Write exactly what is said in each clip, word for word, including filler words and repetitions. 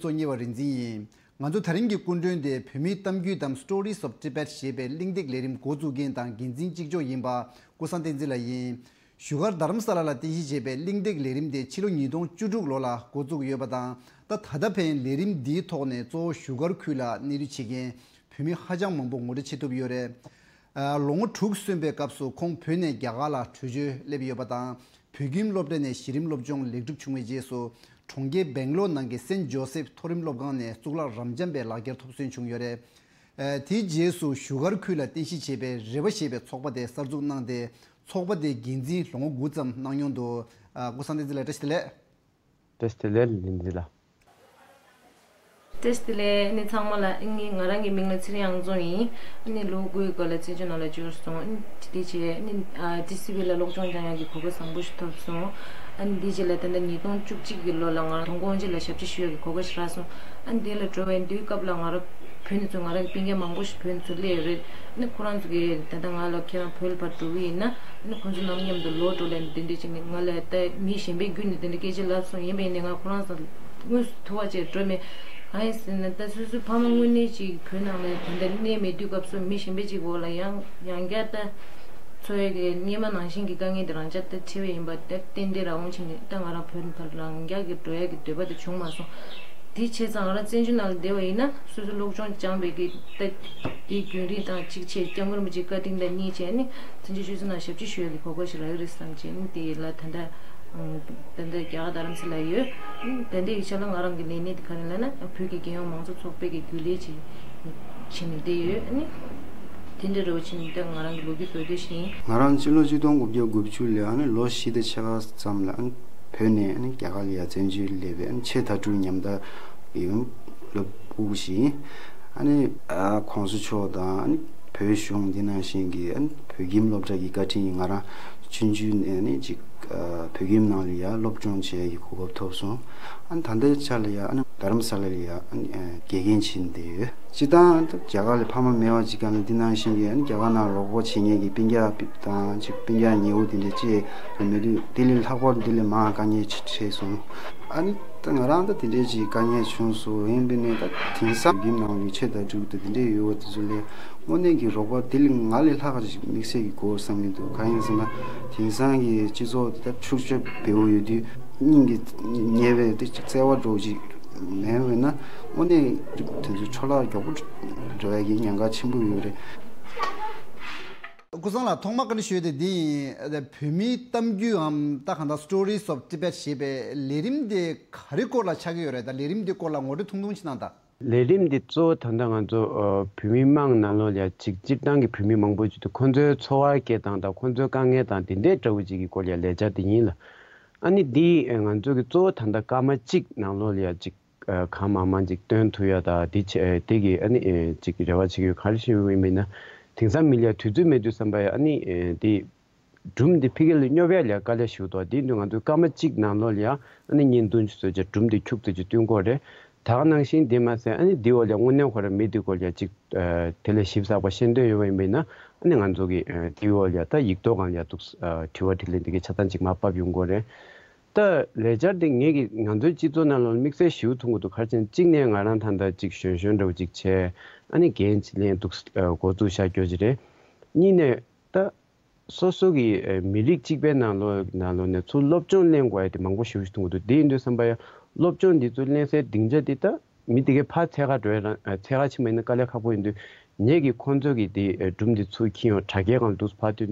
གཙོ་གཉེར་བ་རིག་འཛིན་ཡིན། ང་ཚོ་ད་རིང་གི་སྐུ་མགྲོན་དེ་བོད་མིའི་གཏམ་རྒྱུད་དམ་Stories of Tibet ཞེས་པའི་གླེང་སྟེགས་ལས་རིམ་འགོ་འཛུགས་མཁན་དང་འགན་འཛིན་གཅིག་ལྕོགས་ཡིན་པ་ཀུན་བཟང་བསྟན་འཛིན་ལགས་ཡིན། བཞུགས་སྒར་རྡ་རམ་ས་ལ་ལ་རྟེན་གཞི་བྱས་པའི་གླེང་སྟེགས་ལས་རིམ་དེ་ཕྱི་ལོ་ཉིས་སྟོང་བཅུ་དྲུག་ལོ་ལ་འགོ་བཙུགས་ཡོད་པ་དང་། ད་ད་ལྟ་ཕན་ལས་རིམ་འདིའི་ཐོག་ནས་གཙོ་བོ་བཞུགས་སྒར་ཁུལ་ལ་གནས་སྡོད་བྱེད་མཁན་བོད་མི་ཧ་ཅང་མང་པོ་ངོ་སྤྲོད་བྱེད་ཐུབ་ཡོད་རེད། ཨ། ལོ་ངོ་དྲུག་སོན་པའི་སྐབས་སུ་ཁོང་བོད་ནས་རྒྱ་གར་ལ་བྲོས་བྱོལ་སླེབས་ཡོད་པ་དང་། བོད་ཁྱིམ་སློབ་གྲྭ་ནས་གཞི་རིམ་སློབ་སྦྱོང་ལེགས་གྲུབ་བྱུང་བའི་རྗེས་སུ། གྲོང་ཁྱེར་སྦེང་ལོར་ནང་གི་སེན་ཇོ་སེབ་མཐོ་རིམ་སློབ་ཁང་ནས་གཙུག་ལག་རབ་འབྱམས་པའི་ལག་འཁྱེར་ཐོབ་སོན་བྱུང་ཡོད་རེད། ཨ། དེའི་རྗེས་སུ་བཞུགས་སྒར་ཁུལ་ལ་རྟེན་གཞི་བྱས་པའི་རེ་བ་ཞེས་པའི་ཚོགས་པ་དེ་གསར་འཛུགས་གནང་སྟེ། ཚོགས་པ་དེའི་འགན་འཛིན་ལོ་ངོ་དགུ་ཙམ་གནང་མྱོང་འདུག་ཨ། ཀུན་བཟང་བསྟན་འཛིན་ལགས། བཀྲ་ཤིས་བདེ་ལེགས། བཀྲ་ཤིས་བདེ་ལེགས། ལིན་ཛི་ལགས། བཀྲ་ཤིས་བདེ་ལེགས། ཨ་ནི་ཚང་མ་ལ། ཨ་ནི་ང་རང་གི་མིང་ལ་ཚེ་རིང་དབྱངས་འཛོམས་ཡིན། ཨ་ནི་ལོ་དགུའི་སྐོར་ལ་བཙན་བྱོལ་ནང་ལ་འབྱོར་སོང་། ཨ་ནི་དེ་རྗེས་ཨ་ནི་ཨ་ཊི་སི་ཝི་ལ་སློབ་སྦྱོང་སྦྱང་ཡག་གི་གོ་སྐབས་བཟང་པོ་ཞིག་ཐོབ་སོང་། ཨ་ནི་དེ་རྗེས་ལ་ད་ལྟ་ཉིས་སྟོང་བཅུ་གཅིག་གི་ལོ་ལ་ང་རང་དོན་དགོང་ཅིག་ལ་ཞབས་ཕྱི་ཞུ་ཡག་གི་གོ་སྐབས་ཞིག་རག་སོང་། ཨ་ནི་དེ་ལ་འགྲོ་བའི་དུས་སྐབས་ལ་ང་རང་བོད་ནས་ཚུར་ང་རང་གི་སྤུན་ཀྱག་མང་པོ་ཞིག་བོད་ནས་ཚུར་སླེབས་ཡོད་རེད། ཨ་ནི་ཁོ་རང་ཚོ་གིས་ད་ལྟ་ང་ལ་ཁྱེད་རང་བོད་ལ་ཕར་འགྲོ་གི་ཡིན་ན། ཨ་ནི་ཁོང་ཚོ་རྣམ་མཉམ་དུ་ལོག་འགྲོ་ལབ་ནས་དེ་འདྲ་ཅིག་ནས་ང་ལ་ད་མི་གཞན་པའི་བརྒྱུད་ནས་དེ་འདྲ་སྐད་ཆ་ལབ་སོང་། ཡིན་པ་ཡིན་ནའི་ང་ཁོ་རང་ཚོ་དངོས་སུ་ཐུག་པ་བྱས་འགྲོ་མེད། གང་ཡིན་ཟེར་ན་ད་སོ་སོའི་ཕ་མ་དངོས་གནས་ཅིག་བོད་ནང་ལ་དེ་འདྲ་གནས་མེད་དུས་སྐབས་སུ་མི་གཞན་པ་ཅིག་འོག་ལ་ཡང་ཡང་བསྐྱར་ད་འཚོ་ཡག་གི་སྔོན་མ་ནང་བཞིན་གྱི་དཀའ་ངལ་དེ་རང་ཅག་ད་འཕྲད་པ་ཡིན་པ་དེ་ཏན་ཏན་རང་དབང་ཆེ་ནས། ད་ང་རང་བོད་ནས་ཕར་རང་རྒྱག་གི་འགྲོ་ཡག་གི་འདོད་པ་དེ་བྱུང་མ་སོང་། དེ་བྱས་ཙང་ང་རང་བཙན་བྱོལ་ནང་ལ་བསྡད་པ་ཡིན་ན་སོ་སོ་སློབ་སྦྱོང་སྦྱངས་པའི་གི་ད་དེའི་རྒྱུན་རིང་དང་གཅིག་བྱས། སྐྱབས་མགོན་རིན་པོ་ཆེའི་བཀའ་དྲིན་དང་གཉིས་བྱས་ནས་བཙན་བྱོལ་སྤྱི་ཚོགས་ནང་ཞབས་ཕྱི་ཞུ་ཡག་གི་གོ་སྐབས་ཤིག་རག་གི་རེད་བསམ་བྱས་ནས་དེ་ལ་ད་ལྟ་ད་ལྟ་རྒྱ་གར་རྡ་རམ་ས་ལ་ཡོད། ད་ལྟའི་ཡིག་ཆ་ལ་ང་རང་གི་ལས་གནས་དེ་ག་རེ་ལབ་ན་བོད་ཀྱི་རྒྱལ་ཡོངས་མང་གཙོ་ཚོགས་པའི་གི་རྒྱུན་ལས་ཅིག་བྱས་ནས་བསྡད་ཡོད། ཨ་ནི་དེ་འདྲ་རེ་བ་བྱས་ནས་ད་ང་རང་གི་ལོ་རྒྱུས་བོད་དོན་ཞིག་ཡིན། ང་རང་སྤྱི་ལོ་ཆིག་སྟོང་དགུ་བརྒྱ་དགུ་བཅུ་ལོའི་ཨ་ནི་ལོ་བཞི་དང་ཕྱེད་ཀ་ཙམ་ལ་ཨ་ནི་བོད་ནས་ཨ་ནི་རྒྱ་གར་ལ་ཡར་བཙན་བྱོལ་སླེབས་པའི་ཨ་ནི་ཆེས་མཐའ་དྲུག་ཉམ་ཐག་ཡོན་སློབ་ཕྲུག་ཞིག་ཡིན། ཨ་ནི་ཨ་གོང་ས་མཆོག་དང་ཨ་ནི་བོད་གཞུང་འདི་ནང་བཞིན་གྱི་ཨ་ནི་བོད་ཁྱིམ་སློབ་གྲྭ་གི་བཀའ་དྲིན་ཡིན། ང་རང་ཆུང་ཆུང་ནས་ཨ་ནི་ཅིག་ཨ་བོད་ཁྱིམ་ནང་ལ་ཡར་སློབ་སྦྱོང་བྱེད་ཡག་གི་གོ་སྐབས་ཐོབ་སོང་། ཨ་ནི་ད་ལྟའི་ཆ་ལ་ཡ་ཨ་ནི་རྡ་རམ་ས་ལ་ལ་ཡ་ཨ་ནི་ཨ་དགེ་རྒན་བྱས་ནས་བསྡད་ཡོད། སྤྱིར་བཏང་རྒྱ་གར་ལ་ཕ་མ་མེད་པ་ཅིག་ག་ལ་འདི་ནང་བཞིན་གྱི་ཨ་ནི་རྒྱ་གར་ནང་རོགས་པ་བྱེད་མཁན་གྱི་སྤུན་ཀྱག་དང་ཅིག་སྤུན་ཀྱག་ཉེ་བོ་དེ་འདྲ་ཅིག་མེད་དུས་དེ་ལས་ལྷག་པར་འདི་ལས་མང་དཀའ་ངལ་ཆེ་འཕྲད་སོང་། ཨ་ནི་ད་ང་རང་ད་དེ་འདྲའི་ཅིག་དཀའ་ངལ་བྱུང་སོང་། ཡིན་པས་ནས་ད་དེང་སང་གི་ནང་ལ་ཆེ་དང་དྲུག་ད་དེ་འདྲས་ཡོད་པ་དེ་ཚོ་ལས་དངོས་གནས་ཀྱི་རོགས་པ་དེ་ལས་ང་ལས་ལྷག་ཅིག་དམིགས་བསལ་གྱི་དགོས་བསམ་གྱི་འདུག་གང་ཡིན་ཟེར་ན་དེང་སང་གི་སྤྱི་ཚོགས་དེ་ད་ཕྱུག་ཆོས་བེའུ་ཡོད་དུས་སྙིང་གི་ཉེ་བའི་དེ་ཅིག་བརྩེ་བ་འདྲ་བོ་ཅིག་མེད་པས་ན་དངོས་གནས་དེ་ཚོ་འཕྲོ་བརླག་མགྱོགས་པོ་འགྲོ་ཡ་གི་ཉེན་ཁ་ཆེན་པོ་ཡོད་རེད། ཀུན་བཟང་ལགས། ཐོག་མར་བཀའ་འདྲི་ཞུ་ཡ་དེ་འདི་ཡིན། བོད་མིའི་གཏམ་རྒྱུད་འམ་ད་གང་ལྟར་Stories of Tibet ཞེས་པའི་ལས་རིམ་དེ་ག་རེ་སྐོར་ལ་ཆགས་ཀྱི་ཡོད་རེད། ད་ལས་རིམ་དེ་སྐོར་ལ་ངོ་སྤྲོད་ཐུང་ཐུང་ཅིག་གནང་དང་། ལས་རིམ་འདི་གཙོ་བོ་ད་ལྟ་ང་ཚོ་ཨ་བོད་མི་མང་ནང་ལོགས་ལ་ཡ་ཅིག་སྤྱིར་བཏང་གི་བོད་མི་མང་པོ་ཅིག་ཏུ་ཁོང་ཚོའི་འཚོ་བ་སྐྱེལ་སྟངས་དང་ཁོང་ཚོའི་དཀའ་ངལ་དང་དེ་འདྲའི་འདྲ་བོ་ཅིག་གི་སྐོར་ལ་ཡ་ལས་འཆར་དེ་ཡིན་ལ། ཨ་ནི་འདི་ཨ་ང་ཚོ་གི་གཙོ་བོ་ད་ལྟ་སྐར་མ་གཅིག་ནང་ལོགས་ལ་ཡ་ཅིག་ཨ་གང་མང་མང་ཅིག་སྟོན་ཐུབ་ཡ་ད་འདི་བྱས་དེ་གི་ཨ་ནི་ཨ་ཅིག་རེ་བ་བྱེད་ཀྱི་ཡོད། ག་རེ་ཞུ་ཡིན་མིན་ན་དེང་སང་མི་ལ་ཡ་དུས་ཚོད་མེད་དུས་ཙམ་པ་ཡ་ཨ་ནི་ཨ་འདི། སྒྲུང་འདི་ཕ་གི་ལ་སྙོབ་ཡ་ལ་དཀའ་ལས་ཞེ་པོ་འདུག་དེ་ཡིན་དུས་ང་ཚོས་སྐར་མ་གཅིག་ནང་ལོགས་ལ་ཡང་ཨ་ནི་བརྙན་ཐུང་ཅིག་བཟོས་བྱས་སྒྲུང་འདི་འཁྱུག་ཙམ་ཅིག་སྟོན་དགོས་རེད། ད་ག་ནང་བཞིན་དེ་མ་ཟད་ཨ་ནི་འདི་འོག་ལ་དངོས་གནས་ཁོ་རང་མི་འདི་སྐོར་ལ་ཅིག་ཨ་དེ་ལས་ཞིབ་ཚགས་པ་ཤེས་འདོད་ཡོད་པ་ཡིན་པ་ཡིན་ན་ཨ་ནི་ང་ཚོ་གི་ཨ་འདི་འོག་ལ་ད་ཡིག་ཐོག་སྒང་ལ་འདུག་ཨ་དྲི་བ་དྲིས་ལན་འདི་གའི་ཆ་ཚང་ཅིག་མར་ཕབ་ཡོང་དགོས་རེད། ད་ལས་འཆར་འདི་ངེད་ཀྱི་ང་ཚོའི་སྤྱི་ཚོགས་ནང་ལོགས་དམིགས་བསལ་ཞེ་པོ་མཐོང་གི་འདུག་ག་རེ་ཟེར་ན་གཅིག་ནས་ང་རང་ད་ལྟ་ཅིག་གཞོན་གཞོན་འདྲ་བོ་ཅིག་བྱས་ཨ་ནི་འགན་ཅིག་ལེན་འདུག་ཨ་འགོ་བཙུགས་བཞག་རྒྱུ་ཅིག་རེད། གཉིས་ནས་ད། སོ་སོ་གི་ཨ་མི་རིགས་གཅིག་པའི་ནང་ལོགས་ནང་ལོགས་ནས་ཚུར་སློབ་སྦྱོང་ལེན་དགོས་ཡ་དེ་མང་པོ་ཞེ་པོ་ཞིག་མཐོང་གི་འདུག་དེ་ཡིན་དུས་ཙམ་པ་ཡ་སློབ་སྦྱོང་འདི་ཚུར་ལེན་སའི་སྡིངས་ཆ་འདི་ད་མི་དེ་གའི་ཕར་འཚོལ་ག་འགྲོ་ཡ་རང་ཨ་འཚོལ་ག་ཕྱིན་པ་ཡིན་ན་དཀའ་ལས་ཁག་པོ་ཡིན་དུས་ངེད་ཀྱིས་ཁོང་ཚོ་གི་དེ་ཨ་སྒྲུང་འདི་ཚུར་འཁྱེར་ཡོང་དྲ་རྒྱའི་སྒང་འདུག་ཕར་བཏོན་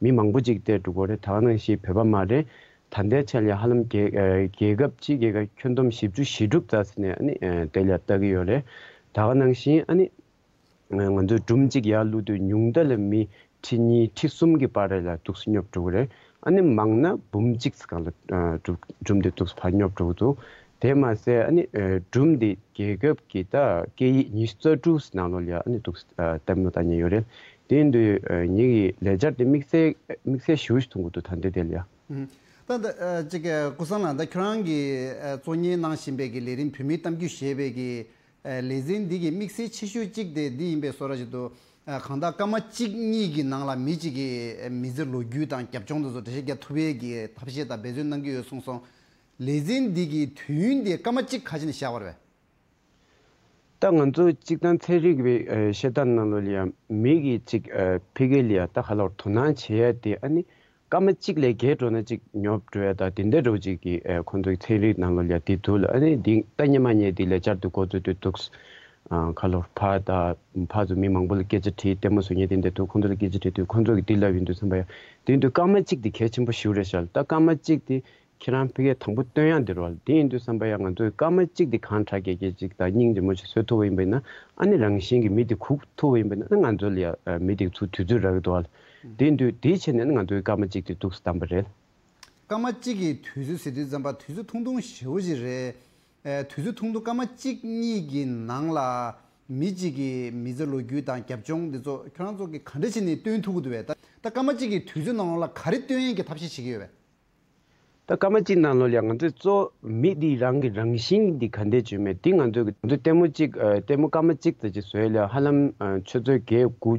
མི་མང་པོ་ཅིག་བལྟས་འགྲོ་གི་རེད། ད་ག་ནང་བཞིན་བོད་པ་མ་རེད། ད་ལྟའི་ཆ་ལ་ཧ་ལམ་རྒྱལ་ཨ་རྒྱལ་ཁབ་སྤྱིའི་རྒྱལ་ཁབ་ཁྱོན་བསྡོམས་བཞི་བཅུ་ཞེ་དྲུག་ཙམ་ཟིན་ནས་ཨ་ནི་ཨ་དེ་ལ་ལྟ་གི་ཡོད་རེད། ད་ག་ནང་བཞིན་ཨ་ནི། ང་ཚོས་སྒྲུང་གཅིག་ཡར་བླུགས་དུས་ཉུང་མཐའ་ལ་མི་ཁྲི་གཉིས་ཁྲི་གསུམ་གྱི་བར་ལ་འདུག་སེ་སྙོབ་འགྲོ་གི་རེད། ཨ་ནི་མང་ན་འབུམ་གཅིག་སྒང་ལ་ཨ་སྒྲུང་སྒྲུང་དེ་འདུག་སེ་ཕར་སྙོབ་འགྲོ་གི་འདུག་དེ་མ་ཟད་ཨ་ནི་ཨ་སྒྲུང་དེ་རྒྱལ་ཁབ་ཀྱི་ད་སྐད་ཡིག་ཉི་ཤུ་རྩ་དྲུག་ནང་ལོགས་ལ་ཡ་ཨ་ནི་འདུག་སེ་ཨ་གཏམ་བློ་བཏང་མཁན་ཡོད་རེད། དེ་ཡིན་དུས་ཨ་ངེད་ཀྱི་ལས་འཆར་དེ་དམིགས་བསལ་དམིགས་བསལ་ཞེ་པོ་ཞིག་མཐོང་གི་འདུག་ད་ལྟའི་དེ་ལ་ཡ། ཨུམ། ད་ད་ཨ་ཅིག་ཀུན་བཟང་ལགས། ད་ཁྱོད་རང་གིས་ཨ་གཙོ་གཉེར་གནང་བཞིན་པའི་གི་ལས་རིམ་བོད་མིའི་གཏམ་རྒྱུད་ཞེས་པའི་གི་ཨ་ལེ་ཚན་འདི་གི་དམིགས་བསལ་ཆེ་ཤོས་གཅིག་དེ་འདི་ཡིན་པའི་བཟོ་འདྲ་ཞིག་འདུག་ཨ་གང་ལྟར་སྐར་མ་གཅིག་གཉིས་ཀྱི་ནང་ལ་མི་གཅིག་གི་ཨ་མི་ཚེ་ལོ་རྒྱུས་དང་རྒྱབ་ལྗོངས་དེ་ཚོ་འགྲེལ་བཤད་རྒྱག་ཐུབ་པའི་གི་ཐབས་ཤེས་དང་འབད་བརྩོན་གནང་གི་ཡོད་གསུངས་སོང་། ལེ་ཚན་འདི་གི་དུས་ཡུན་དེ་སྐར་མ་གཅིག་ཁ་ཤས་ནས་བཞག་པ་རེད། ད་ང་ཚོ་སྤྱིར་བཏང་ཚན་རིག་པའི་ཨ་བཤད་སྟངས་ནང་ལོགས་ལ་ཡང་མི་གི་ཅིག་ཨ་ཕ་གི་ལ་ཡང་ད་ག་ལབ་དོ་སྣང་བྱེད་ཡ་དེ་ཨ་ནི་སྐར་མ་གཅིག་ལས་བརྒལ་འགྲོ་ན་ཅིག་ཉོབ་འགྲོ་ཡ་ད་དེ་འདྲ་འདྲ་བོ་ཅིག་གི་ཨ་ཁོང་ཚོའི་ཚན་རིག་ནང་ལོགས་ལ་ཡང་དེ་འདུག་ལ། ཨ་ནི་འདི་ད་སྔོན་མ་ངས་འདི་ལས་བཅར་དུས་འགོ་བཙུགས་དུས་འདུག་ཨ་ག་ལབ་ཕར་ད་ཕར་ཚུར་མི་མང་པོ་ལ་སྐད་ཆ་དྲིས། ལྟད་མོ་བཟོ་མཁན་དེ་འདྲ་འདུག་ཁོང་ཚོ་ལ་སྐད་ཆ་དྲིས་དུས་ཁོང་ཚོ་གིས་འདི་ལབ་ཡིན་དུས་ཙམ་པ་ཡང་དེ་ཡིན་དུས་སྐར་མ་གཅིག་དེ་གལ་ཆེན་པོ་ཞེ་པོ་རེད་ཤག་ད་སྐར་མ་གཅིག་དེ་ཁྱེད་རང་ཕ་གིར་དང་པོ་སྟོན་ཡག་འདི་རེད་བ། དེ་ཡིན་དུས་ཙམ་པ་ཡང་ང་ཚོས་སྐར་མ་གཅིག་དེ་གང་དྲག་གེ་གེ་ཅིག་དང་སྙིང་རྗེ་མོ་ཅིག་བཟོ་ཐུབ་པ་ཡིན་པ་ཡིན་ན། ཨ་ནི་རང་བཞིན་གྱིས་མི་དེ་སྒུག་ཐུབ་པ་ཡིན་པ་ཡིན་ན། ཨ་ནི་ང་ཚོ་ལ་ཡང་ཨ་མི་དེ་ཚུར་དུས་ཚོད་རག་གི་འདུག་བ། དེ་ཡིན་དུས་དེའི་ཆེད་ནས་ཨ་ནི་ང་ཚོས་སྐར་མ་གཅིག་དེ་འདུག་སེ་བདམས་པ་རེད། སྐར་མ་གཅིག་གི་དུས་ཚོད་ཟེར་དུས་ཙམ་པ་དུས་ཚོད་ཐུང་ཐུང་ཞེ་པོ་ཅིག་རེད། ཨེ་དུས་ཚོད་ཐུང་ཐུང་སྐར་མ་གཅིག་གཉིས་ཀྱི་ནང་ལ་མི་གཅིག་གི་མི་ཚེ་ལོ་རྒྱུས་དང་རྒྱབ་ལྗོངས་འདི་ཚོ་ཁྱོད་རང་ཚོ་གིས་ག་འདྲ་བྱས་ནས་སྟོན་ཐུབ་ཀྱི་འདུག་བས། ད་ད་སྐར་མ་གཅིག་གི་དུས་ཚོད་ནང་ལ་ག་རེ་སྟོན་ཡས་ཀྱི་ཐབས་ཤེས་བྱེད་ཀྱི་ཡོད་བས། ད་སྐར་མ་གཅིག་ནང་ལོགས་ལ་ང་ཚོས་གཙོ་བོ་མི་འདི་རང་གི་རང་བཞིན་འདི་ག་འདྲས་བྱུང་མེད་འདི་ང་ཚོས་ང་ཚོས་ལྟད་མོ་གཅིག་ཨ་ལྟད་མོ་སྐར་མ་གཅིག་ཙམ་ཅིག་བཟོ་ཡས་ལ་ཧ་ལམ་ཨ་ཆུ་ཚོད་བརྒྱད་དགུ་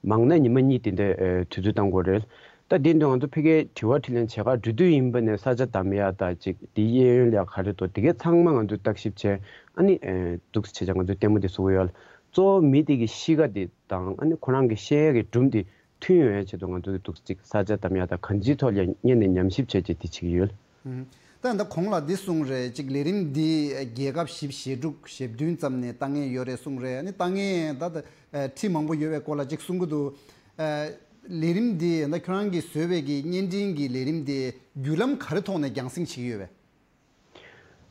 མང་ན་ཉི་མ་གཉིས་དེ་འདྲའི་ཨ་དུས་ཚོད་བཏང་དགོས་རེད། ད་དེ་དུས་ང་ཚོ་ཕ་གིའི་དྲི་བ་དྲིས་ལན་བྱེད་གར་འགྲོ་དུས་ཡིན་པ་ནས་ས་ཆ་བདམས་ཡ་ད་ཅིག་དེའི་གཡས་གཡོན་ལ་ག་རེ་འདུག་དེ་གའི་ཚང་མ་ང་ཚོས་བརྟག་ཞིབ་བྱས། ཨ་ནི་ཨ་འདུག་སེ་བྱས་བྱས་ང་ཚོས་ལྟད་མོ་དེ་བཟོ་གི་ཡོད་ལ། གཙོ་བོ་མི་དེ་གི་གཤིས་ཀ་དེ་དང་ཨ་ནི་ཁོ་རང་གི་བཤད་ཡ་གི་སྒྲུང་དེ་མཐུན་ཡོང་ཡ་ཆེད་དུ་ང་ཚོ་གི་འདུག་ཅིག་ས་ཆ་བདམས་ཡ་དང་གང་ཅིའི་ཐོག་ལ་སྔོན་ནས་ཉམས་ཞིབ་བྱས་བྱས་དེ་བྱེད་ཀྱི་ཡོད། ད་ད་གོང་ལ་འདི་གསུངས་རེད། ཅིག་ལས་རིམ་འདི་རྒྱལ་ཁབ་བཞི་བཅུ་ཞེ་དྲུག་ཞེ་བདུན་ཙམ་ནས་ལྟ་མཁན་ཡོད་རེད་གསུངས་རེད། ཨ་ནི་ལྟ་མཁན་ད་ད་ཁྲི་མང་པོ་ཡོད་པའི་སྐོར་ལ་ཅིག་གསུང་གི་འདུག་ལས་རིམ་འདི་ད་ཁྱོད་རང་གིས་བཟོས་པའི་གི་བརྙན་འཕྲིན་གྱི་ལས་རིམ་འདི་བརྒྱུད་ལམ་ག་རེ་ཐོག་ནས་རྒྱང་སྲིང་བྱེད་ཀྱི་ཡོད་པས།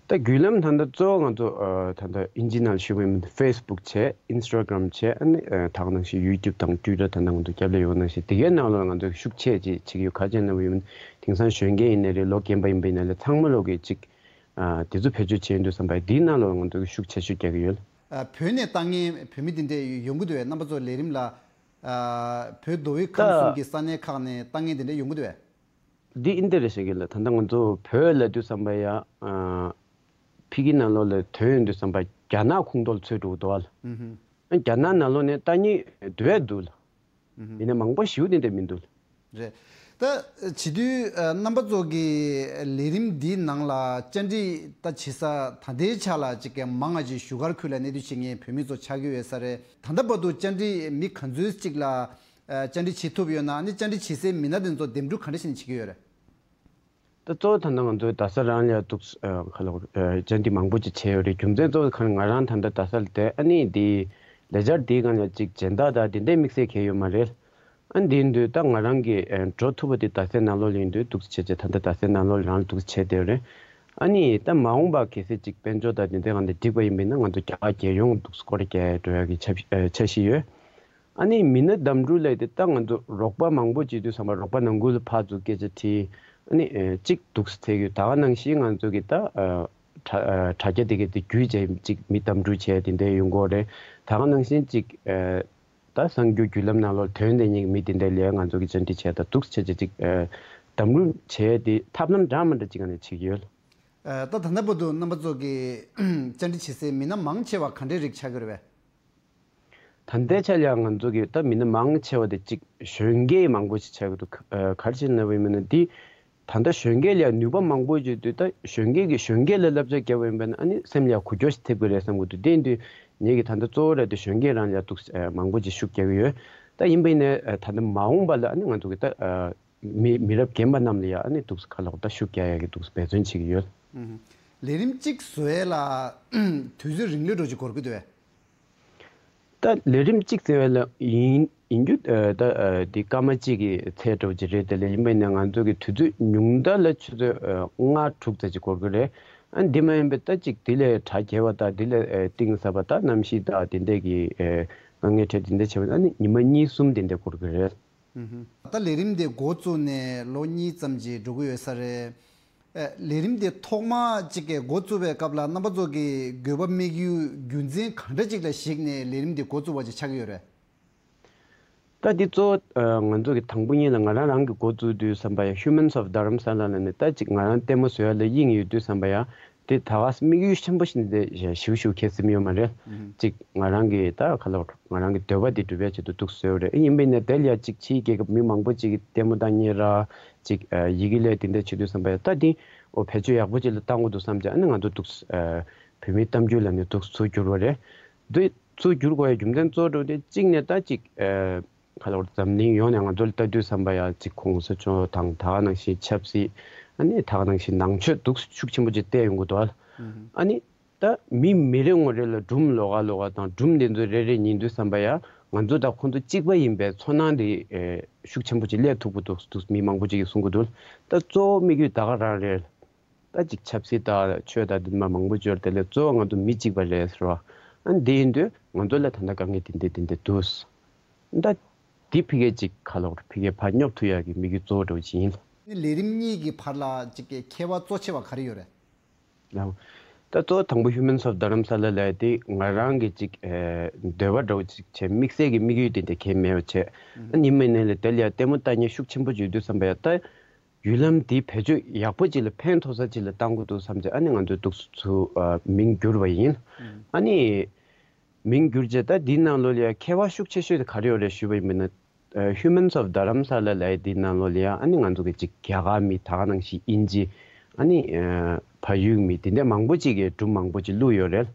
ད་བརྒྱུད་ལམ་ད་ལྟ་གཙོ་བོ་ང་ཚོ་ཨ་ད་ལྟ་ཨིན་ཇི་ནང་ཞུ་བའི་མིན་Facebook་བྱས། Instagram་བྱས། ཨ་ནི་ཨ་ད་ག་ནང་བཞིན་YouTube་དང་Twitter་ད་ལྟ་ང་ཚོ་རྒྱབ་ལ་ཡོད་ནང་བཞིན་དེ་གའི་ནང་ལོགས་ང་ཚོ་ཤུགས་ཆེ་ཅིག་བྱེད་ཀྱི་ཡོད། ག་ཅི་ན་བའི་མིན་དེང་སང་གཞོན་སྐྱེས་ཡིན་ནའི་རེད། ལོ་རྒན་པ་ཡིན་པ་ཡིན་ནའི་རེད། ཚང་མ་ལོག་གི་ཅིག་ཨ་དེ་ཚོ་བེད་སྤྱོད་བྱེད་ཡོང་དུས་ཙམ་པ་དེའི་ནང་ལོགས་ང་ཚོ་ཤུགས་ཆེ་ཤོས་རྒྱག་གི་ཡོད། ཨ་བོད་ནས་ལྟ་མཁན་བོད་མི་དེ་འདྲས་ཡོང་གི་འདུག་བས། རྣམ་པ་ཚོ་ལས་རིམ་ལ་ཨ་བོད་མདོ་དབུས་ཁམས་གསུམ་གྱི་ས་གནས་ཁག་ནས་ལྟ་མཁན་དེ་འདྲས་ཡོང་གི་འདུག་བས། འདི་ཨིན་དེ་རེད་ཤག་གི་ལ། ད་ལྟ་ང་ཚོ་བོད་ལབ་དུས་ཙམ་པ་ཡ་ཨ་ཕ་གི་ནང་ལོགས་ལ་ཐོན་ཡོང་དུས་ཙམ་པ་རྒྱ་ནག་ཁོངས་གཏོགས་ལ་ཚུད་འགྲོ་གི་འདུག་བ་ལ། ཨ་རྒྱ་ནག་ནང་ལོགས་ནས་ལྟ་མཁན་འདུག་བས་འདུག་ལ། ཡིན་ན་མང་པོ་ཞེ་པོ་དེ་འདྲ་མི་འདུག་ལ། རེད། ད་བྱེད་དུས་ཨ་རྣམ་པ་ཚོ་གི་ལས་རིམ་འདིའི་ནང་ལ་བཅར་འདྲི་ད་བྱེད་ས་ད་ལྟའི་ཆ་ལ་ཅིག་གི་མང་ང་ཅིག་བཞུགས་སྒར་ཁུལ་ལ་གནས་སྡོད་བྱེད་མཁན་བོད་མི་ཚོ་ཆགས་ཀྱི་ཡོད་ས་རེད། ད་ལྟ་བར་དུ་བཅར་འདྲི་མི་ག་ཚོད་ཅིག་ལ་ཨ་བཅར་འདྲི་བྱེད་ཐུབ་ཡོད་ན། ཨ་ནི་བཅར་འདྲི་བྱེད་སའི་མི་སྣ་དེ་ཚོ་འདེམས་སྒྲུག་ག་འདྲ་བྱས་ནས་བྱེད་ཀྱི་ཡོད་རེད། ད་གཙོ་བོ་ད་ལྟ་ང་ཚོའི་རྡ་ས་རང་ལ་འདུག་ཨ་ག་ལ་ཨ་བཅར་འདྲི་མང་པོ་ཅིག་བྱས་ཡོད་རེད། རྒྱུ་མཚན་གཙོ་བོ་གང་ང་རང་ད་ལྟ་རྡ་ས་ལ་བསྡད། ཨ་ནི་དེ་ལས་འཆར་དེའི་སྒང་ལ་ཅིག་སྦྱིན་བདག་དང་དེ་འདྲའི་དམིགས་བསལ་གང་ཡང་ཡོད་མ་རེད། ཨ་ནི་དེ་ཡིན་དུས་ད་ང་རང་གིས་ཨ་འགྲོ་ཐུབ་པ་དེ་རྡ་སའི་ནང་ལོགས་ལ་ཡིན་དུས་འདུག་བྱས་བྱས་ད་ལྟ་རྡ་སའི་ནང་ལོགས་ལ་རང་འདུག་བྱས་བསྡད་ཡོད་རེད། ཨ་ནི་ད་མ་འོངས་པ་གལ་སྲིད་ཅིག་དཔལ་འབྱོར་དང་དེ་འདྲའི་སྒང་ལ་འགྲིག་པ་ཡིན་པ་ཡིན་ན་ང་ཚོ་རྒྱ་གར་རྒྱལ་ཡོངས་འདུག་སྐོར་རྒྱག་འགྲོ་ཡག་གི་འཆར་འཆར་གཞི་ཡོད། ཨ་ནི་མི་སྣ་འདེམས་སྒྲུག་ལས་དེ་ད་ང་ཚོ་རོགས་པ་མང་པོ་བྱེད་དུས་ཙམ་པ་རོགས་པ་ནང་ཁུལ་ལ་ཕར་ཚུར་སྐད་ཆ་དྲིས། ཨ་ནི་ཨེ་གཅིག་འདུག་སེ་ཚད་ཡོད། ད་ག་ནང་བཞིན་ང་ཚོ་གི་ད་ཨ་དྲ་ཨ་དྲ་རྒྱ་དེ་གའི་དེ་བརྒྱུད་བྱས་ཅིག་མི་འདེམས་སྒྲུག་བྱས་དེ་འདྲ་ཡོང་གི་ཡོད་རེད། ད་ག་ནང་བཞིན་ཅིག་ཨེ་ད་གསར་འགྱུར་བརྒྱུད་ལམ་ནང་ལོགས་ཐོན་བསྡད་མཁན་གྱི་མི་དེ་འདྲ་ལ་ང་ཚོ་གི་བཅར་འདྲི་བྱས་དང་འདུག་སེ་བྱས་བྱས་ཅིག་ཨེ་འདེམས་སྒྲུག་བྱས་དེ་ཐབས་ལམ་འདྲ་མི་འདྲ་ཅིག་ག་ནས་བྱེད་ཀྱི་ཡོད། ཨེ་ད་ད་ལྟ་བར་དུ་རྣམ་པ་ཚོ་གི་བཅར་འདྲི་བྱེད་སའི་མི་སྣ་མང་ཆེ་བ་ག་འདྲའི་རིགས་ཆགས་ཀྱི་རེད་པས། ད་ལྟའི་ཆ་ལ་ཡང་ང་ཚོ་གི་ད་མི་སྣ་མང་ཆེ་བ་དེ་གཅིག་གཞོན་སྐྱེས་མང་པོ་ཞིག་ཆགས་ཀྱི་འདུག་ཨ་ག་རེ་བྱས་ན་བའི་མི་སྣ་འདི་ད་ལྟ་གཞོན་སྐྱེས་ལ་ཡང་ནུས་པ་མང་པོ་ཡོད་དུས་ད་གཞོན་སྐྱེས་ཀྱིས་གཞོན་སྐྱེས་ལ་བསླབ་བྱ་བརྒྱབ་པ་ཡིན་པ་ན་ཨ་ནི་སེམས་ལ་ཡང་འགུལ་སྐྱོད་ཞིག་ཐེབས་ཀྱི་རེད་བསམ་གྱི་འདུག་དེ་ཡིན་དུས་ངེད་ཀྱིས་ད་ལྟ་གཙོ་བོ་ར་དེ་གཞོན་སྐྱེས་རང་ལ་ཡང་འདུག་ཨ་མང་པོ་ཅིག་ཤུགས་རྒྱག་གི་ཡོད། ད་ཡིན་པ་ཡིན་ནའི་ཨ་ད་ལྟ་མ་འོངས་པ་ལ་ཨ་ནི་ང་ཚོ་གི་ད་ཨ་མི་མི་རབས་རྒན་པ་རྣམས་ལ་ཡང་ཨ་ནི་འདུག་ཁ་ལོག་ད་ཤུགས་རྒྱག་ཡག་གི་འདུག་འབད་བརྩོན་བྱེད་ཀྱི་ཡོད། ལས་རིམ་གཅིག་བཟོ་ཡས་ལ་དུས་ཚོད་རིང་ལོས་འགྲོ་ཅིག་འགོར་གི་འདུག་བས། ད་ལས་རིམ་གཅིག་ཟེར་བ་ལ་ཡིན་ཡིན་རྒྱུ་ཨ་ད་ཨ་འདི་སྐར་མ་གཅིག་གི་ཚད་འདྲ་བོ་ཅིག་རེད། དེ་ལས་ཡིན་པ་ཡིན་ན་ང་ཚོ་གི་དུས་ཚོད་ཉུང་མཐའ་ལ་ཆུ་ཚོད་ཨ་ལྔ་དྲུག་ཙམ་ཅིག་འགོར་གི་རེད། ཨ་འདི་མ་ཡིན་པའི་ད་ཅིག་དེ་ལས་གྲ་རྒྱས་པ་དང་དེ་ལས་ཨ་གཏིང་ཟབ་པ་ད་གནམ་གཤིས་དང་དེ་འདྲས་ཀྱི་ཨ་དཀའ་ངལ་འཕྲད་དེ་འདྲས་བྱས་པ་ན་ཨ་ནི་ཉི་མ་གཉིས་གསུམ་དེ་འདྲས་འགོར་གི་རེད། ད་ལས་རིམ་དེ་འགོ་བཙུགས་ནས་ལོ་གཉིས་ཙམ་ཅིག་འགྲོ་གི་ཡོད་ས་རེད། ཨེ་ལས་རིམ་དེ་ཐོག་མ་གཅིག་གི་འགོ་བཙུགས་པའི་སྐབས་ལ་རྣམ་པ་ཚོ་གི་དགོས་པ་དམིགས་ཡུལ་རྒྱུ་མཚན་ག་འདྲ་ཅིག་ལ་གཞིགས་ནས་ལས་རིམ་དེ་འགོ་བཙུགས་པ་ཅིག་ཆགས་ཀྱི་ཡོད་རེད། ད་འདི་གཙོ་བོ་ཨ་ང་ཚོ་གི་དང་པོ་ཉིད་ལ་ང་རང་རང་གི་འགོ་བཙུགས་དུས་ཙམ་པ་ཡ་Humans of Dharamsala་ལ་ནི་ད་ཅིག་ང་རང་ལྟད་མོ་བཟོ་ཡ་ལ་དབྱིངས་ཡོད་དུས་ཙམ་པ་ཡ། དེ་ད་ག་སེ་དམིགས་ཡུལ་ཆེན་པོ་ཞིག་འདི་ཞིག་ཞིག་ཁྱད་སེམས་ཡོད་མ་རེད། ཨུ་ཧུམ། གཅིག་ང་རང་གི་ད་ག་ལ་ང་རང་གི་འདོད་པ་འདི་འགྲུབ་པའི་ཆེད་དུ་འདུག་བཟོས་རེད། ཡིན་པས་ན་དེ་ལ་གཅིག་ཕྱིའི་རྒྱལ་ཁབ་མི་མང་པོ་གཅིག་གིས་ལྟད་མོ་ལྟ་མཁན་ར་གཅིག་ཡི་གེ་ལས་དེ་འདྲ་བྱེད་དུས་ཙམ་པ་ད་འདི་འོ་བེད་སྤྱོད་ཡག་པོ་ཅིག་ལ་བཏང་དགོས་འདུག་བསམ་བྱས་ཨ་ནི་ང་ཚོ་འདུག་བོད་མིའི་གཏམ་རྒྱུད་ལ་ནི་འདུག་ཚུར་བསྒྱུར་བ་རེད། འདི་ཚུར་བསྒྱུར་དགོས་ཡ་རྒྱུ་མཚན་གཙོ་བོ་འདི་གཅིག་ནས་ད་གཅིག་ཨ་ག་ལ་བར་འཛམ་གླིང་ཡོངས་ནས་ང་ཚོ་ལ་ལྟ་དུས་ཙམ་པ་ཡ་གཅིག་གོང་ས་མཆོག་དང་ད་ག་ནང་བཞིན་ཆབ་སྲིད། ཨ་ནི་ད་ག་ནང་བཞིན་ནང་ཆོས་འདུག་ཤུགས་ཆེན་པོ་ཅིག་བལྟས་ཡོང་གི་འདུག་ཨ། ཨ་ནི་ད་མི་མི་རེ་ངོ་རེ་ལ་སྒྲུང་ལོགས་ཀ་ལོགས་ཀ་དང་སྒྲུང་དེ་ཚོ་རེ་རེ་ཉན་དུས་ཙམ་པ་ཡ་ང་ཚོ་དང་ཁོང་ཚོ་གཅིག་པ་ཡིན་པའི་ཚོར་སྣང་དེ་ཨེ་ཤུགས་ཆེན་པོ་ཅིག་སླེབས་ཐུབ་ཀྱི་འདུག་འདུག་མི་མང་པོ་ཅིག་གིས་གསུང་གི་འདུག་ད་གཙོ་བོ་དམིགས་ཡུལ་ད་ག་རང་རེད། ད་ཅིག་ཆབ་སྲིད་དང་ཆོས་དང་འདི་མ་མང་པོ་འབྱོར་དེ་ལས་གཙོ་བོ་ང་ཚོ་མི་གཅིག་པ་རེད་ཟེར་བ། ཨ་འདི་ཡིན་དུས་ང་ཚོ་ལ་ད་ལྟ་དཀའ་ངལ་འདི་འདི་འདི་འདི་འདུག་ད་འདི་ཕ་གིར་ཅིག་ག་ལོག་ཕ་གིར་ཕར་སྙོབ་ཐུབ་ཡག་གི་དམིགས་ཡུལ་གཙོ་བོ་འདྲ་བོ་ཅིག་ཡིན། ལས་རིམ་གཉིས་ཀྱི་བར་ལ་ཅིག་གི་ཁྱད་པར་གཙོ་ཆེ་བ་ག་རེ་ཡོད་རེད། ལགས། ད་གཙོ་བོ་དང་པོ་Humans of Dharamsala ལབ་ཡ་དེ་ང་རང་གི་ཅིག་ཨེ་འདོད་པ་འདྲ་བོ་ཅིག་བྱས། དམིགས་བསལ་གྱི་དམིགས་ཡུལ་དེ་འདྲ་གང་ཡང་མེད་པ་བྱས། ཨ་ནི་མི་ནས་ལ་དེ་ལ་ཡ་ལྟད་མོ་ལྟ་མཁན་ཤུགས་ཆེན་པོ་ཅིག་ཡོད་དུས་ཙམ་པ་ཡ་ད་ཡུལ་ལམ་དེ་བེད་སྤྱོད་ཡག་པོ་ཅིག་ལ་ཕན་ཐོགས་ས་ཅིག་ལ་བཏང་དགོས་འདུག་བསམ་བྱས། ཨ་ནི་ང་ཚོས་འདུག་སེ་ཚུར་ཨ་མིང་བསྒྱུར་བ་ཡིན། ཨ་ནི་མིང་བསྒྱུར་རྗེས་ད་འདིའི་ནང་ལོགས་ལ་ཡ་ཁྱད་པར་ཤུགས་ཆེ་ཤོས་དེ་ག་རེ་ཡོད་རེད་ཞུས་པ་ཡིན་པ་ན། ཨ་Humans of Dharamsala ལབ་ཡ་འདིའི་ནང་ལོགས་ལ་ཡ་ཨ་ནི་ང་ཚོ་གི་ཅིག་རྒྱ་གར་མི་ད་ག་ནང་བཞིན་དབྱིན་ཇི། ཨ་ནི་ཨ་བལ་ཡུལ་མི་དེ་འདྲ་མང་པོ་ཅིག་གིས་སྒྲུང་མང་པོ་ཅིག་བླུགས་ཡོད་རེད།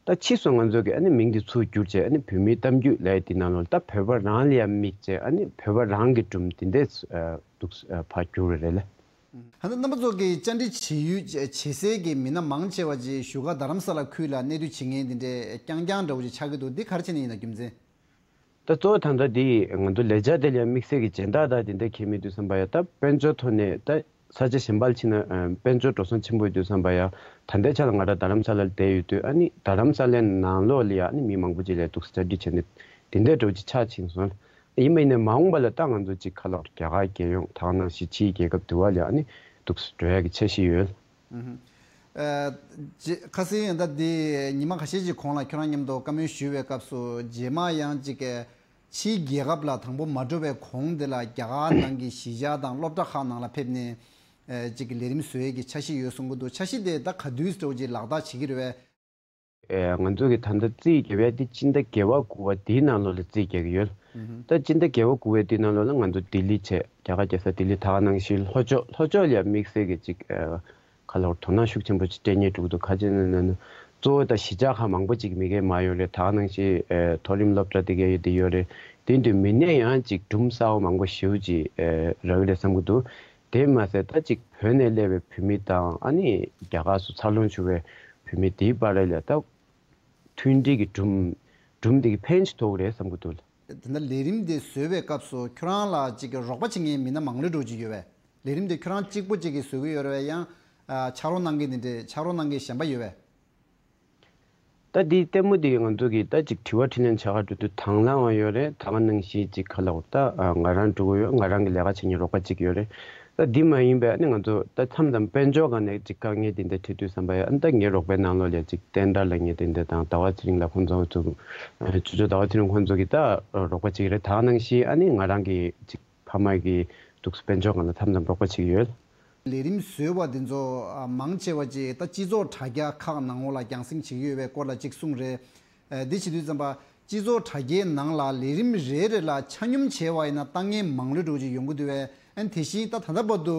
ད་ཕྱིས་སུ་ང་ཚོ་གིས་ཨ་ནི་མིང་འདི་ཚུར་བསྒྱུར་བྱས། ཨ་ནི་བོད་མིའི་གཏམ་རྒྱུད་ལབ་ཡ་འདིའི་ནང་ལོགས་ལ་ད་བོད་པ་རང་ལ་ཡ་དམིགས་བྱས། ཨ་ནི་བོད་པ་རང་གི་སྒྲུང་འདི་འདྲ་ཨ་འདུག་ཨ་ཕར་བསྒྱུར་བ་རེད་ལ། ཨ་ནི་རྣམ་པ་ཚོ་གིས་བཅར་འདྲི་བྱེད་ཡུལ་བྱེད་སའི་གི་མི་སྣ་མང་ཆེ་བ་ཅིག་བཞུགས་སྒར་རྡ་རམ་ས་ལ་ཁུལ་ལ་གནས་སྡོད་བྱེད་མཁན་དེ་འདྲའི་རྐྱང་རྐྱང་འདྲ་བོ་ཅིག་ཆགས་ཀྱི་འདུག་འདི་ག་རེ་བྱས་ནས་ཡིན་ན་རྒྱུ་མཚན། ད་གཙོ་བོ་ད་ལྟ་འདི་ང་ཚོ་ལས་འཆར་དེ་ལ་ཡང་དམིགས་བསལ་གྱི་སྦྱིན་བདག་དང་དེ་འདྲ་གང་ཡང་མེད་དུས་ཙམ་པ་ཡ། ད་དཔལ་འབྱོར་ཐོག་ནས་ད་ས་ཆ་གཞན་པར་ཕྱིན་ན་ཨ་དཔལ་འབྱོར་འགྲོ་སོང་ཆེན་པོ་ཡོད་དུས་ཙམ་པ་ཡ། ད་ལྟའི་ཆ་ལ་ང་རང་རྡ་རམ་ས་ལར་བསྡད་ཡོད་དུས། ཨ་ནི་རྡ་རམ་ས་ལའི་ནང་ལོགས་ལ་ཡ་ཨ་ནི་མི་མང་པོ་ཅིག་ལ་འདུག་སེ་བཅར་འདྲི་བྱས་ནས་དེ་འདྲ་འདྲ་བོ་ཅིག་ཆགས་ཕྱིན་སོང་། ཡིན་པ་ཡིན་ནའི་མ་འོངས་པ་ལ་ད་ང་ཚོ་ཅིག་ག་ལ་རྒྱ་གར་རྒྱལ་ཡོངས་ད་ག་ནང་བཞིན་ཕྱིའི་རྒྱལ་ཁབ་དེ་བ་ལ་ཡ་ཨ་ནི་འདུག་སེ་འགྲོ་ཡ་གི་འཆར་གཞི་ཡོད། ཨུ་ཧུ། ཨ་ཅེ་ཁ་སང་ད་འདི་ཉི་མ་ཁ་ཤས་ཅིག་གོང་ལ་ཁྱོད་རང་མཉམ་དུ་བཀའ་མོལ་ཞུ་བའི་སྐབས་སུ། རྗེས་མ་ཡང་ཅིག་ཕྱིའི་རྒྱལ་ཁབ་ལ་དང་པོ་མ་འགྲོ་བའི་གོང་དེ་ལ་རྒྱ་གར་ནང་གི་གཞིས་ཆགས་དང་སློབ་གྲྭ་ཁག་ནང་ལ་ཕེབས་ནས་ཨ་ཅིག་ལས་རིམ་བཟོ་ཡས་ཀྱི་འཆར་གཞི་ཡོད་གསུང་གི་འདུག་འཆར་གཞི་དེ་ད་ག་དུས་འདྲ་བོ་ཅིག་ལག་བསྟར་བྱེད་ཀྱི་རེད་པས། ཨེ་ང་ཚོ་གི་ད་ལྟ་རྩིས་རྒྱག་ཡ་དེ་སྤྱི་ཟླ་བརྒྱད་པ་དགུ་པ་དེའི་ནང་ལོགས་ལ་རྩིས་རྒྱག་གི་ཡོད། ཨུ་ཧུ། ད་སྤྱི་ཟླ་བརྒྱད་པ་དགུ་པའི་དེའི་ནང་ལོགས་ལ་ང་ཚོ་ལྡི་ལི་བྱས། རྒྱ་གར་རྒྱལ་ས་ལྡི་ལི། ད་ག་ནང་བཞིན་ལྷོ་ཕྱོགས། ལྷོ་ཕྱོགས་ལ་ཡ་དམིགས་བསལ་གྱི་ཅིག་ཨ་ག་ལ་བར་དོ་སྣང་ཤུགས་ཆེན་པོ་ཅིག་སྤྲད་སྙིང་འདོད་འདུག་ག་ཅི་ན་ན་ན་གཙོ་བོ་ད་གཞིས་ཆགས་ཁག་མང་པོ་ཅིག་མ་གིར་མར་ཡོད་རེད། ད་ག་ནང་བཞིན་ཨེ་མཐོ་རིམ་སློབ་གྲྭ་དེ་ག་ཡོད་དེ་ཡོད་རེད། དེ་དུས་མི་སྣས་ཡང་ཅིག་སྒྲུང་གསར་པ་མང་པོ་ཞེ་པོ་ཅིག་ཨེ་རག་གི་རེད་བསམ་གྱི་འདུག་དེ་མ་ཟད་ད་ཅིག་བོད་ནས་སླེབས་པའི་བོད་མི་དང་། ཨ་ནི་རྒྱ་གར་སུ་འཚར་ལོངས་བྱུང་བའི་བོད་མི་དེའི་བར་ལ་ད་མཐུན་སྒྲིལ་གྱི་སྒྲུང་སྒྲུང་དེ་གི་ཕན་ཞིག་ཐོགས་ཀྱི་རེད་བསམ་གྱི་འདུག་དེ་འདྲ་ལས་རིམ་དེ་བཟོས་པའི་སྐབས་སུ་ཁྱོད་རང་ལ་ཅིག་གི་རོགས་པ་བྱེད་མཁན་མི་སྣ་མང་ལོས་འགྲོ་གི་ཡོད་པས། ལས་རིམ་དེ་ཁྱོད་རང་གཅིག་པོ་ཅིག་གིས་བཟོ་གི་ཡོད་རེད་པས། ཡང་ཨ་ཕྱག་རོགས་གནང་མཁན་དེ་འདྲས་ཕྱག་རོགས་གནང་མཁན་གཞན་པ་ཡོད་པས། ད་འདིའི་ལྟད་མོ་འདི་ང་ཚོ་གིས་ད་ཅིག་དྲི་བ་དྲིས་ལན་བྱ་ག་འགྲོ་དུས་དང་བླངས་པ་ཡོད་རེད། ད་ག་ནང་བཞིན་ཅིག་ག་ལ་འོ་ད་ཨ་ང་རང་འགྲོ་གི་ཡོད། ང་རང་གི་ལས་ཀ་བྱེད་མཁན་རོགས་པ་གཅིག་ཡོད་རེད། ད་འདི་མ་ཡིན་པའི་ཨ་ནི་ང་ཚོ་ད་མཚམས་མཚམས་དཔལ་འབྱོར་སྒང་ནས་ཅིག་དཀའ་ངལ་དེ་འདྲ་འཕྲད་དུས་ཙམ་པ་ཡ། ཨ་ནི་ད་ངའི་རོགས་པའི་ནང་ལོགས་ལ་ཅིག་བསྟན་དར་ལབ་མཁན་དེ་འདྲ་དང་ཟླ་བ་ཚེ་རིང་ལགས་ཁོང་ཚོ་ཚོ་ཨ་ཅོ་ཅོ་ཟླ་བ་ཚེ་རིང་ཁོང་ཚོ་གིས་ད་རོགས་པ་གཅིག་རེད། ད་ག་ནང་བཞིན་ཨ་ནི་ང་རང་གི་ཅིག་ཕ་མ་གི་འདུག་དཔལ་འབྱོར་སྒང་ལ་མཚམས་མཚམས་རོགས་པ་བྱེད་ཀྱི་ཡོད། ལས་རིམ་བཟོས་པ་འདི་ཚོ་ཨ་མང་ཆེ་བ་ཅིག་ད་སྤྱི་ཚོགས་དྲ་རྒྱ་ཁག་ནང་ལོགས་ལ་རྒྱང་སྲིང་བྱེད་ཀྱི་ཡོད་པའི་སྐོར་ལ་ཅིག་གསུངས་རེད། ཨ་འདི་བྱེད་དུས་ཙམ་པ་སྤྱི་ཚོགས་དྲ་རྒྱའི་ནང་ལ་ལས་རིམ་རེ་རེ་ལ་ཆ་སྙོམས་བྱས་པ་ཡིན་ན་ལྟ་མཁན་མང་ལོས་འགྲོ་ཅིག་ཡོང་གི་འདུག་པས། ཨ་དེ་བཞིན་ད་ད་ལྟ་བར་དུ་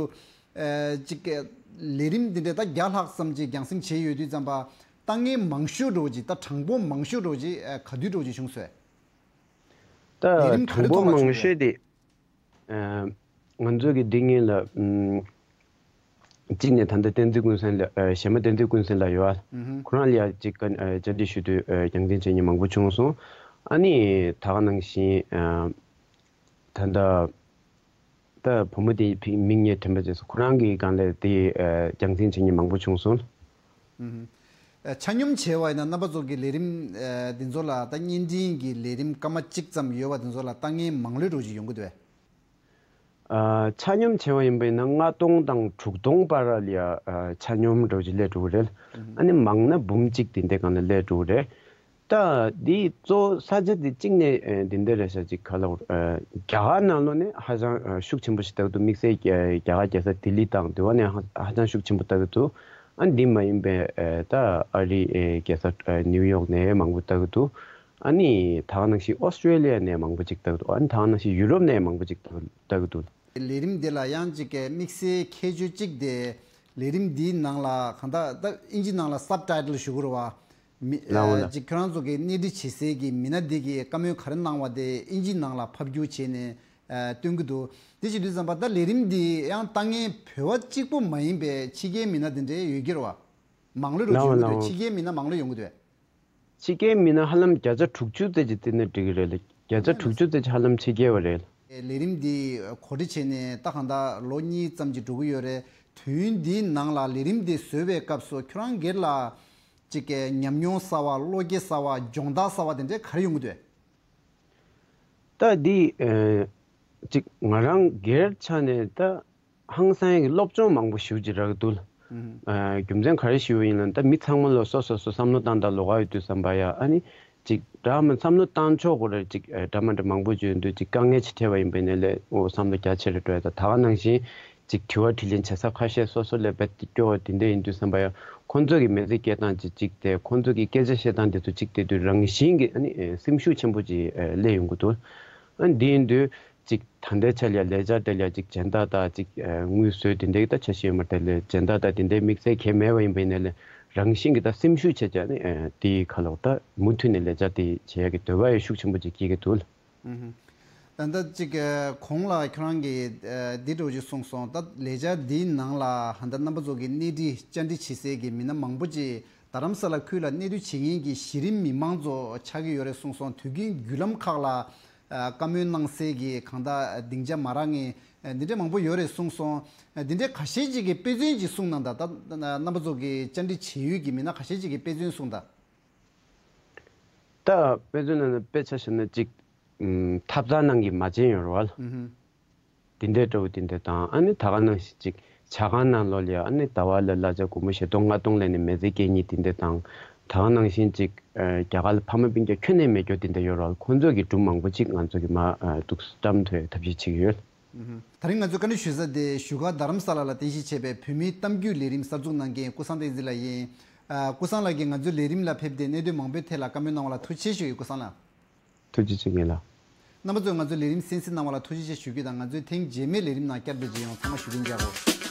ཨ་ཅིག་ལས་རིམ་འདི་འདྲ་ད་བརྒྱ་ལྷག་ཙམ་ཅིག་རྒྱང་སྲིང་བྱས་ཡོད་དུས་ཙམ་པ་ལྟ་མཁན་མང་ཤོས་འགྲོ་ཅིག་ད་གྲངས་འབོར་མང་ཤོས་འགྲོ་ཅིག་ཨ་ག་དུས་འགྲོ་ཅིག་བྱུང་སོང་། ད་ལས་རིམ་ག་རེ་གྲངས་འབོར་ཐོག་ལ་མང་བྱུང་ཤོས་དེ། ཨ་ང་ཚོ་གི་འདི་སྔོན་ལ་ཨམ་གཅིག་ནས་ད་ལྟ་བསྟན་འཛིན་ཀུན་བཟང་ལགས། ཨ་གཞས་མ་བསྟན་འཛིན་ཀུན་བཟང་ལགས་ཡོད་ཨ། ཨུ་ཧུ། ཁོ་རང་ལ་ཡ་གཅིག་ཀ་ཨ་བཅར་འདྲི་ཞུ་དུས་ཨ་རྒྱང་སྲིང་བྱེད་མཁན་མང་པོ་བྱུང་སོང་། ཨ་ནི་ད་ག་ནང་བཞིན་ཨ་ད་ལྟ་ད་བུ་མོ་དེའི་ཕི་མིང་ངས་དྲན་པ་བརྗེད་སོང་། ཁོ་རང་གི་སྒང་ལ་དེ་ཨ་རྒྱང་སྲིང་བྱེད་མཁན་མང་པོ་བྱུང་སོང་། ཨུ་ཧུ། ཨ་ཆ་སྙོམས་བྱས་པ་ཡིན་ན་རྣམ་པ་ཚོ་གི་ལས་རིམ་ཨ་འདི་ཚོ་ལ་ད་བརྙན་འཕྲིན་གྱི་ལས་རིམ་སྐར་མ་གཅིག་ཙམ་ཡོད་པ་འདི་ཚོ་ལ་ལྟ་མཁན་མང་ལོས་འགྲོ་ཅིག་ཡོང་གི་འདུག་པས། ཨ་ཆ་སྙོམས་བྱས་པ་ཡིན་པ་ཡིན་ན་ལྔ་སྟོང་དང་དྲུག་སྟོང་བར་ལ་ཡ་ཨ་ཆ་སྙོམས་འདྲ་བོ་ཅིག་སླེབས་འགྲོ་གི་རེད། ཨ་ནི་མང་ན་འབུམ་གཅིག་དེ་འདྲའི་སྒང་ལ་སླེབས་འགྲོ་གི་རེད། ད་འདི་གཙོ་བོ་ས་ཆ་འདི་གཅིག་ནས་ཨ་འདི་འདྲ་རེད་ཤག་ཅིག་ག་ལ་འོ་ཨ་རྒྱ་གར་ནང་ལོགས་ནས་ཧ་ཅང་ཨ་ཤུགས་ཆེན་པོ་ཞིག་ལྟ་གི་འདུག་དམིགས་བསལ་རྒྱ་རྒྱ་གར་རྒྱལ་ས་ལྡི་ལི་དང་དེ་བ་ནས་ཧ་ཧ་ཅང་ཤུགས་ཆེན་པོ་ལྟ་གི་འདུག་ཨ་འདི་མ་ཡིན་པའི་ཨ་ད་ཨ་རིའི་ཨ་རྒྱལ་ས་ཨ་ནིའུ་ཡོག་ནས་མང་པོ་ལྟ་གི་འདུག་ཨ་ནི་ད་ག་ནང་བཞིན་ཨོ་སི་ཀྲེ་ལི་ཡ་ནས་མང་པོ་ཅིག་ལྟ་གི་འདུག་ཨ་ནི་ད་ག་ནང་བཞིན་ཡུ་རོབ་ནས་མང་པོ་ཅིག་ལྟ་གི་འདུག་ལས་རིམ་འདི་ལ་ཡང་ཅིག་གི་དམིགས་བསལ་ཁྱད་ཆོས་གཅིག་དེ་ལས་རིམ་འདིའི་ནང་ལ་གང་ལྟར་ད་ཨིན་ཇི་ནང་ལ་སབ་ཊའི་ཊལ་ཞུ་གི་རེད་པ། མི་ལའོ་ལ། ཅིག་ཁྱོད་རང་ཚོ་གི་སྣེ་ཁྲིད་བྱེད་སའི་གི་མི་སྣ་འདི་གི་བཀའ་མོལ་ག་རེ་གནང་བ་དེ་ཨིན་ཇི་ནང་ལ་ཕབ་བསྒྱུར་བྱས་ནས་སྟོན་གྱི་འདུག་དེ་བྱེད་དུས་ཙམ་པ་ད་ལས་རིམ་འདི་ཡང་ལྟ་མཁན་བོད་པ་གཅིག་པུ་མ་ཡིན་པའི་ཕྱི་རྒྱལ་མི་སྣ་དེ་འདྲ་ཡོད་ཀྱི་རེད་བ། མང་ལོས་རུ་ལའོ་ཡོང་གི་འདུག་ལའོ། ཕྱི་རྒྱལ་མི་སྣ་མང་ལོས་ཡོང་གི་འདུག་ཕྱི་རྒྱལ་མི་སྣ་ཧ་ལམ་བརྒྱ་ཆ་དྲུག་ཅུ་ཙམ་ཅིག་བརྩིས་ན་འགྲིག་གི་རེད་ལ། བརྒྱ་ཆ་དྲུག་ཅུ་ཙམ་ཅིག་ཧ་ལམ་ཕྱི་རྒྱལ་བ་རེད། ལས་རིམ་འདི་གོ་སྒྲིག་བྱས་ནས་ད་གང་ལྟར་ལོ་གཉིས་ཙམ་ཅིག་འགྲོ་གི་ཡོད་རེད། དུས་ཡུན་འདིའི་ནང་ལ་ལས་རིམ་འདི་བཟོ་བའི་སྐབས་སུ་ཁྱོད་རང་སྒེར་ལ་ཅིག་ཉམས་མྱོང་གསར་བ། བློ་སྐྱེད་གསར་བ། སྦྱོང་བརྡར་གསར་བ་དེ་འདྲ་ག་རེ་ཡོང་གི་འདུག་ད་འདི་ཨ་ཅིག་ང་རང་སྒེར་ཆ་ནས་ད་ཧང་སང་ཡག་གི་སློབ་སྦྱོང་མང་པོ་ཞེ་པོ་ཅིག་རག་གི་འདུག་ཨ་རྒྱུ་མཚན་ག་རེ་ཞུ་བ་ཡིན་ན། ད་མི་ཚང་མ་ལ་སོ་སོ་སོ་བསམ་བློ་བཏང་སྟངས་ལོགས་ཀ་ཡོད་དུས་ཙམ་པ་ཡ། ཨ་ནི་ཅིག་འདྲ་མི་འདྲ་བསམ་བློ་བཏང་ཕྱོགས་ཁོ་ར་ཅིག་ཨ་འདྲ་མི་འདྲ་མང་པོ་ཅིག་ཡོད་དུས་ཅིག་དཀའ་ངལ་ཅིག་འཕྲད་པ་ཡིན་པ་ཡིན་ན་ལས་འོ་བསམ་བློ་རྒྱ་ཆེ་རུ་འགྲོ་ཡ། ད་ད་ག་ནང་བཞིན་ཅིག་དྲི་བ་དྲིས་ལན་བྱེད་ས་ཁ་ཤས་སོ་སོ་ལ་རྦད་དེ་སྐྱོ་བ་དེ་འདྲ་ཡིན་དུས་ཙམ་པ་ཡ། ཁོང་ཚོ་གི་མི་ཚེ་སྐྱེལ་སྟངས་ཅིག་གཅིག་དེ། ཁོང་ཚོ་གི་སྐད་ཆ་བཤད་སྟངས་དེ་ཚོ་གཅིག་དེ་དུས་རང་བཞིན་གྱི་ཨ་ནི་ཨ་སེམས་ཤུགས་ཆེན་པོ་ཅིག་ཨ་སླེབས་ཡོང་གི་འདུག་ཨ་འདི་ཡིན་དུས་ཅིག་ད་ལྟའི་ཆ་ལ་ལས་འཆར་དེ་ལ་ཅིག་སྦྱིན་བདག་དང་ཅིག་ཨ་དངུལ་བཟོས་དེ་འདྲའི་ད་འཆར་གཞི་ཡོད་མ་རེད། ལས་སྦྱིན་བདག་དང་དེ་འདྲའི་དམིགས་བསལ་གང་ཡང་མེད་པ་ཡིན་པ་ཡིན་ན་ལས་རང་བཞིན་གྱི་ད་སེམས་ཤུགས་ཆེ་ཆེ་ཨ་ནི་ཨ་དེའི་ཁ་ལོག་ད་མུ་མཐུད་ནས་ལས་འཆར་དེ་བྱེད་ཡག་གི་འདོད་པ་ཡང་ཤུགས་ཆེན་པོ་ཅིག་སྐྱེ་གི་འདུག་ད་ལྟ་ཅིག་གོང་ལ་ཁྱོད་རང་གིས་འདི་འདྲ་ཅིག་གསུངས་སོང་། ད་ལས་འཆར་འདིའི་ནང་ལ་ད་ལྟ་རྣམ་པ་ཚོ་གི་སྣེ་ཁྲིད་བཅར་འདྲི་བྱེད་སའི་གི་མི་སྣ་མང་པོ་ཅིག་རྡ་རམ་ས་ལ་ཁུལ་ལ་གནས་སྡོད་བྱེད་མཁན་གྱི་གཞི་རིམ་མི་མང་ཚོ་ཆགས་ཀྱི་ཡོད་རེད་གསུངས་སོང་། དུས་རྒྱུན་བརྒྱུད་ལམ་ཁག་ལ་བཀའ་མོལ་གནང་སའི་གི་གང་ལྟར་སྡིངས་ཆ་མ་རག་མཁན་འདི་འདྲ་མང་པོ་ཡོད་རེད་གསུངས་སོང་། འདི་འདྲའི་ཁ་ཤས་ཅིག་གི་དཔེ་མཚོན་ཅིག་གསུངས་གནང་དང་། ད་རྣམ་པ་ཚོ་གི་བཅར་འདྲི་བྱེད་ཡུལ་གྱི་མི་སྣ་ཁ་ཤས་ཅིག་གི་དཔེ་མཚོན་གསུངས་དང་། ད་དཔེ་མཚོན་ལ་ནི་དཔེ་ཆ་བཞག་ན་ཅིག་ཨམ་ཐབ་ཚང་ནང་གི་མ་བྱན་ཡོད་རེད་བ། ཨུ་ཧུམ། དེ་འདྲའི་འདྲ་བོ་དེ་འདྲ་དང་། ཨ་ནི་ད་ག་ནང་བཞིན་ཅིག་ཇ་ཁང་ནང་ལོགས་ལ་ཡ་ཨ་ནི་ཟླ་བ་ལ་གླ་ཆ་སྒོར་མོ་བཞི་སྟོང་ལྔ་སྟོང་ལེན་ནས་མི་ཚེ་སྐྱེལ་མཁན་དེ་འདྲ་དང་། ད་ག་ནང་བཞིན་ཅིག་ཨ་རྒྱ་གར་ལ་ཕ་མ་སྤུན་ཀྱག་ཁྱོན་ནས་མེད་མཁན་དེ་འདྲ་ཡོད་རེད་བ། ཁོང་ཚོ་གི་སྒྲུང་མང་པོ་ཅིག་ང་ཚོ་གི་མར་ཨ་འདུག་བཀྲམ་ཐུབ་ཡ་ཐབས་ཤེས་བྱེད་ཀྱི་ཡོད། ཨུ་ཧུམ། ད་རིང་ང་ཚོས་བཀའ་འདྲི་ཞུ་ས་དེ་བཞུགས་སྒར་རྡ་རམ་ས་ལ་ལ་རྟེན་གཞི་བྱས་པའི་བོད་མིའི་གཏམ་རྒྱུད་ལས་རིམ་གསར་འཛུགས་གནང་མཁན་ཀུན་བཟང་བསྟན་འཛིན་ལགས་ཡིན། ཨ་ཀུན་བཟང་ལགས་ཀྱིས་ང་ཚོའི་ལས་རིམ་ལ་ཕེབས་ཏེ་གནད་དོན་མང་པོའི་ཐད་ལ་བཀའ་མོལ་གནང་བ་ལ་ཐུགས་རྗེ་ཆེ་ཞུ་ཡི། ཀུན་བཟང་ལགས། ཐུགས་རྗེ་ཆེ་ངེད་ལ། རྣམ་པ་ཚོས་ང་ཚོའི་ལས་རིམ་གསན་གཟིགས་གནང་བ་ལ་ཐུགས་རྗེ་ཆེ་ཞུ་རྒྱུ་དང་། ང་ཚོའི་ཐེངས་རྗེས་མའི་ལས་རིམ་ནང་བསྐྱར་དུ་མཇལ་ཡོང་། ཚང་མ་བཞུགས་གདན་འཇགས་རོགས།